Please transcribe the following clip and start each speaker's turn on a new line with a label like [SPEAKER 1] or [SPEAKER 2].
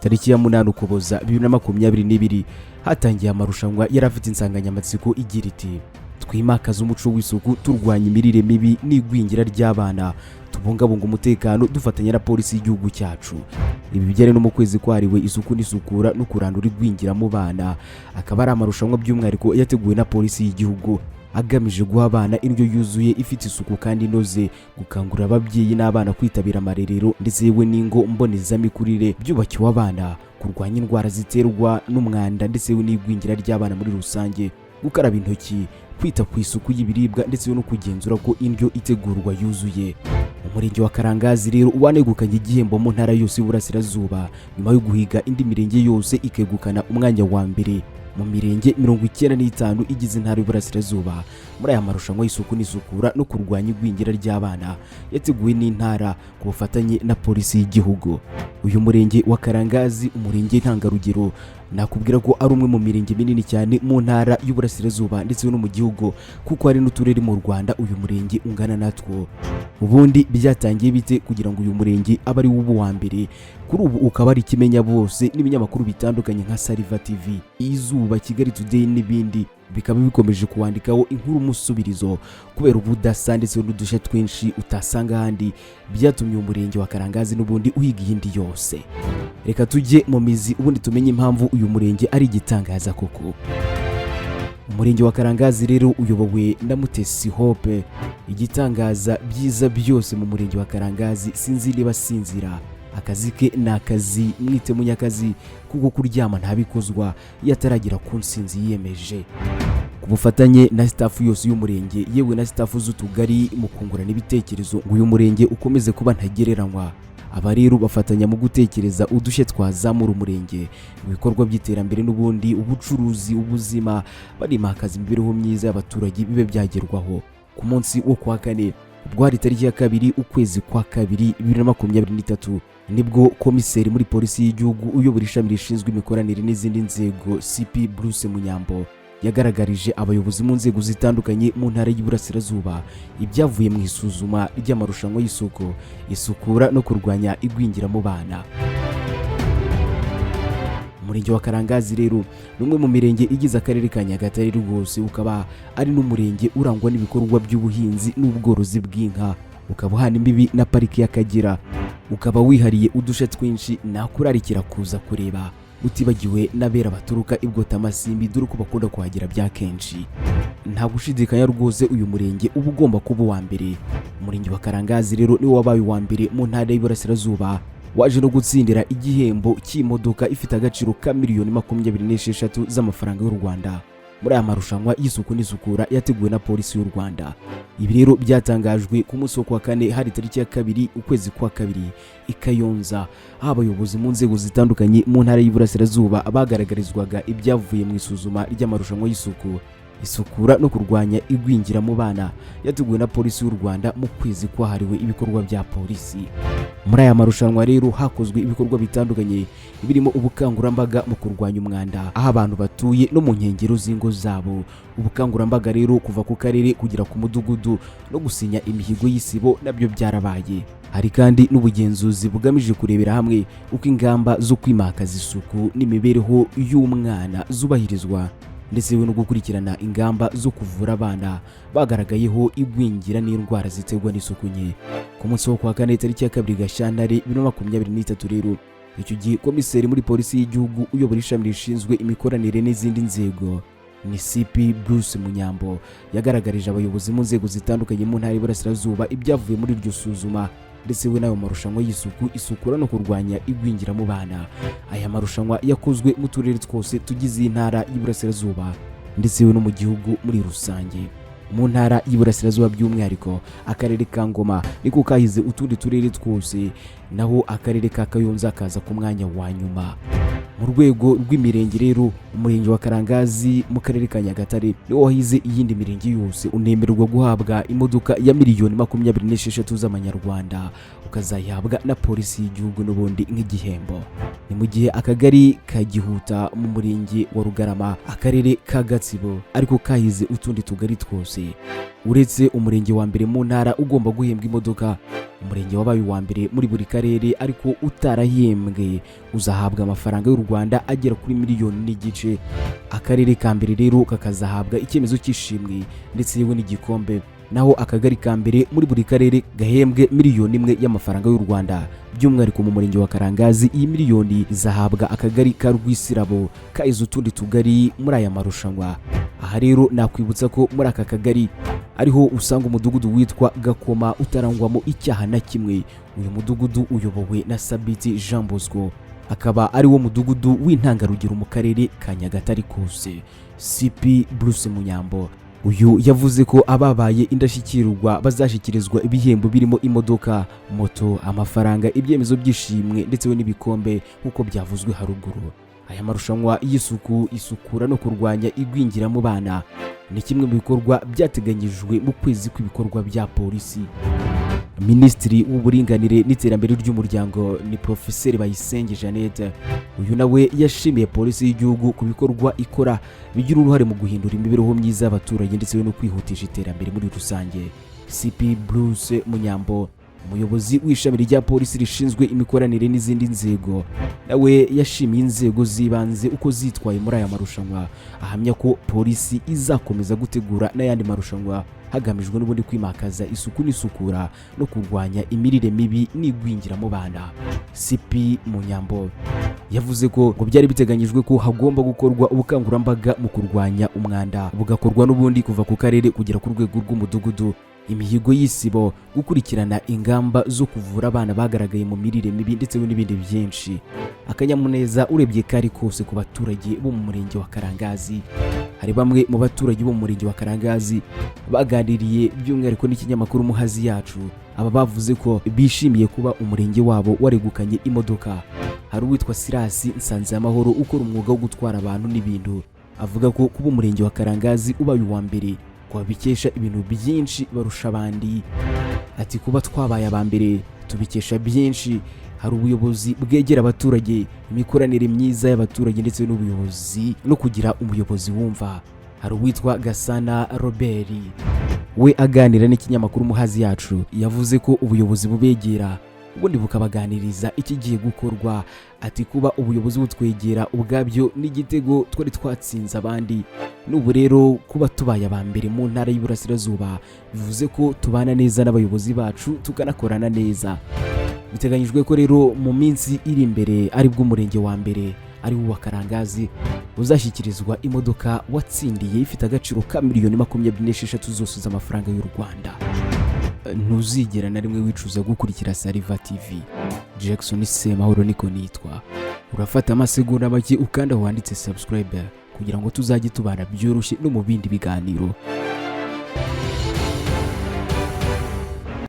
[SPEAKER 1] Tariki ya 8 Ukuboza 2022 hatangiye amarushanwa yari afite insanganyamatsiko igira iti: "Twimakaze umuco w'isuku, turwanya imirire mibi n'igwingira ry'abana, tubungabunga umutekano dufatanya na polisi y'igihugu cyacu." Ibi bijyanye no mu kwezi kwahariwe isuku n'isukura no kurandura igwingira mu bana, akaba ari amarushanwa by'umwihariko yateguwe na polisi y'igihugu, agamije guha abana indyo yuzuye, ifite isuku kandi inoze, gukangurira ababyeyi n'abana kwitabira amarerero ndetse yewe n'ingo mbonezamikurire byubakiwe abana, kurwanya indwara ziterwa n'umwanda ndetse n'igwingira ry'abana muri rusange, gukaraba intoki, kwita ku isuku y'ibiribwa ndetse no kugenzura ko indyo itegurwa yuzuye. Umurenge wa Karangazi rero wanegukanye igihembo mu ntara yose y'Uburasirazuba, nyuma yo guhiga indi mirenge yose ikegukana umwanya wa mbere mu mirenge 95 igize intara y'Uburasirazuba muri aya marushanwa y'isuku n'isukura no kurwanya igwingira ry'abana yateguwe n'intara ku bufatanye na polisi y'igihugu. Uyu murenge wa Karangazi, umurenge ntangarugero, nakubwira ko ari umwe mu mirenge minini cyane mu ntara y'Uburasirazuba ndetse no mu gihugu, kuko hari n'uturere mu Rwanda uyu murenge ungana natwo. Ubundi byatangiye bite kugira ngo uyu murenge abe ari wo uba uwa mbere, kuri ubu ukaba ari ikimenya bose n'ibinyamakuru bitandukanye nka Sariva TV, Izuba, Kigali Today n'ibindi bikaba bikomeje kuwandikaho inkuru umusubirizo kubera ubudasa ndetse n'udushya twinshi utasanga ahandi byatumye umurenge wa Karangazi n'ubundi uhiga iyindi yose? Reka tujye mu mizi, ubundi tumenye impamvu uyu murenge ari igitangaza koko. Umurenge wa Karangazi rero uyobowe na Mutesi Hope. Igitangaza byiza byose mu murenge wa Karangazi, sinzi niba asinzira. Akazi ke ni akazi, mwite munyakazi, kuko kuryama ntabikozwa iyo ataragera ku nsinzi yiyemeje. Ku bufatanye na staff yose y'umurenge, yewe na staff z'utugari, mu kungurana ibitekerezo ngo uyu murenge ukomeze kuba ntagereranywa. Aba rero bafatanya mu gutekereza udushya twazamura umurenge, ibikorwa by'iterambere n'ubundi, ubucuruzi, ubuzima, barimakaza imibereho myiza y'abaturage bibe byagerwaho. Ku munsi wo kuwa kane, ubwo hari tariki ya 2 ukwezi kwa kabiri 2023, nibwo komiseri muri polisi y'igihugu uyobora ishami rishinzwe imikoranire n'izindi nzego, CP Bruce Munyambo, yagaragarije abayobozi mu nzego zitandukanye mu ntara y'Iburasirazuba ibyavuye mu isuzuma ry'amarushanwa y'isuku, isukura no kurwanya igwingira mu bana. Umurenge wa Karangazi rero ni umwe mu mirenge igize akarere ka Nyagatare rwose, ukaba ari n'umurenge urangwa n'ibikorwa by'ubuhinzi n'ubworozi bw'inka, ukaba uhana imbibi na pariki y'Akagera, ukaba wihariye udushya twinshi nakurarikira kuza kureba, utibagiwe n'abera baturuka i Bwotamasimbi, dore ko bakunda kuhagera bya kenshi. Nta gushidikanya rwose, uyu murenge uba ugomba kuba uwa mbere. Umurenge wa Karangazi rero niwo wabaye uwa mbere mu ntara y'Iburasirazuba, waje no gutsindira igihembo cy'imodoka ifite agaciro ka miliyoni 26 z'amafaranga y'u Rwanda muri aya marushanwa y'isuku n'isukura yateguwe na polisi y'u Rwanda. Ibi rero byatangajwe ku munsi wo kuwa kane, hari tariki ya 2 ukwezi kwa kabiri, i Kayonza, aho abayobozi mu nzego zitandukanye mu ntara y'Iburasirazuba bagaragarizwaga ibyavuye mu isuzuma ry'amarushanwa y'isuku, isukura no kurwanya igwingira mu bana yateguwe na polisi y'u Rwanda mu kwezi kwahariwe ibikorwa bya polisi. Muri aya marushanwa rero hakozwe ibikorwa bitandukanye birimo ubukangurambaga mu kurwanya umwanda aho abantu batuye no mu nkengero z'ingo zabo, ubukangurambaga rero kuva ku karere kugera ku mudugudu, no gusinya imihigo y'isibo nabyo byarabaye. Hari kandi n'ubugenzuzi bugamije kurebera hamwe uko ingamba zo kwimakaza isuku n'imibereho y'umwana zubahirizwa, ndetse no gukurikirana ingamba zo kuvura abana bagaragayeho igwingira n'indwara ziterwa n'isuku nke. Ku munsi wo kuwa kane, tariki ya 2 Gashyantare 2023 rero, icyo gihe komiseri muri polisi y'igihugu uyobora ishami rishinzwe imikoranire n'izindi nzego ni CP Bruce Munyambo, yagaragarije abayobozi mu nzego zitandukanye mu ntara y'Iburasirazuba ibyavuye muri iryo suzuma ndetse we n'ayo marushanwa y'isuku, isukura no kurwanya igwingira mu bana. Aya marushanwa yakozwe mu turere twose tugize iyi ntara y'Iburasirazuba ndetse we no mu gihugu muri rusange. Mu ntara y'Iburasirazuba by'umwihariko, akarere ka Ngoma niko kahize utundi turere twose, naho akarere ka Kayonza kaza ku mwanya wa nyuma. Mu rwego rw'imirenge rero, umurenge wa Karangazi mu karere ka Nyagatare niwo wahize iyindi mirenge yose, unemererwa guhabwa imodoka ya miliyoni 26 z'amanyarwanda, ukazayihabwa na Polisi y'igihugu n'ubundi nk'igihembo. Ni mu gihe akagari ka Gihuta mu murenge wa Rugarama, akarere ka Gatsibo, ariko kahize utundi tugari twose. Uretse umurenge wa mbere mu ntara ugomba guhembwa imodoka, umurenge wabaye uwa mbere muri buri karere ariko utarahembwe uzahabwa amafaranga y'u Rwanda agera kuri 1.5 miliyoni. Akarere ka mbere rero kakazahabwa icyemezo cy'ishimwe ndetse yewe n'igikombe, naho akagari ka mbere muri buri karere gahembwe 1 miliyoni y'amafaranga y'u Rwanda. By'umwihariko mu murenge wa Karangazi, iyi miliyoni izahabwa akagari ka Rwisirabo kahize utundi tugari muri aya marushanwa. Aha rero nakwibutsa ko muri aka kagari ariho usanga umudugudu witwa Gakoma utarangwamo icyaha na kimwe. Uyu mudugudu uyobowe na Sabiti Jean Bosco, akaba ari wo mudugudu w'intangarugero mu karere ka Nyagatare kose. CP Bruce Munyambo uyu yavuze ko ababaye indashyikirwa bazashyikirizwa ibihembo birimo imodoka, moto, amafaranga, ibyemezo by'ishimwe ndetse n'ibikombe nk'uko byavuzwe haruguru. Aya marushanwa y'isuku, isukura no kurwanya igwingira mu bana ni kimwe mu bikorwa byateganyijwe mu kwezi kw'ibikorwa bya polisi. Minisitiri w'Uburinganire n'Iterambere ry'Umuryango ni Profeseri Bayisenge Jeannette. Uyu nawe yashimiye Polisi y'igihugu ku bikorwa ikora bigira uruhare mu guhindura imibereho myiza y'abaturage ndetse no kwihutisha iterambere muri rusange. CP Bruce Munyambo, umuyobozi w'ishami rya polisi rishinzwe imikoranire n'izindi nzego, nawe yashimiye inzego z'ibanze uko zitwaye muri aya marushanwa, ahamya ko polisi izakomeza gutegura n'ayandi marushanwa hagamijwe n'ubundi kwimakaza isuku n'isukura no kurwanya imirire mibi n'igwingira mu bana. CP Munyambo yavuze ko ngo byari biteganyijwe ko hagomba gukorwa ubukangurambaga mu kurwanya umwanda, bugakorwa n'ubundi kuva ku karere kugera ku rwego rw'umudugudu, imihigo y'isibo, gukurikirana ingamba zo kuvura abana bagaragaye mu mirire mibi ndetse n'ibindi byinshi. Akanyamuneza urebye kari kose ku baturage bo mu murenge wa Karangazi. Hari bamwe mu baturage bo mu murenge wa Karangazi baganiriye by'umwihariko n'ikinyamakuru Muhazi Yacu. Aba bavuze ko bishimiye kuba umurenge wabo waregukanye imodoka. Hari uwitwa Sirasi Nsanzamahoro ukora umwuga wo gutwara abantu n'ibintu, avuga ko kuba umurenge wa Karangazi ubaye uwa mbere babikesha ibintu byinshi barusha abandi. Ati: "Kuba twabaye aba mbere tubikesha byinshi. Hari ubuyobozi bwegera abaturage, imikoranire myiza y'abaturage ndetse n'ubuyobozi, no kugira umuyobozi wumva." Hari uwitwa Gasana Robert, we aganira n'ikinyamakuru Muhazi Yacu yavuze ko ubuyobozi bubegera ubundi bukabaganiriza ikigiye gukorwa. Ati: "Kuba ubuyobozi butwegera ubwabyo n'igitego twari twatsinze abandi. N'ubu rero kuba tubaye aba mbere mu ntara y'Iburasirazuba bivuze ko tubana neza n'abayobozi bacu, tukanakorana neza." Biteganyijwe ko rero mu minsi iri imbere aribwo umurenge wa mbere ari wo wa Karangazi uzashyikirizwa imodoka watsindiye ifite agaciro ka miliyoni 26 zose z'amafaranga y'u Rwanda. Ntuzigera na rimwe wicuza gukurikira Sariva TV. Jackson Semahoro niko nitwa. Urafata amasegonda make ukanda aho wanditse subscribe kugira ngo tuzajye tubana byoroshye no mu bindi biganiro.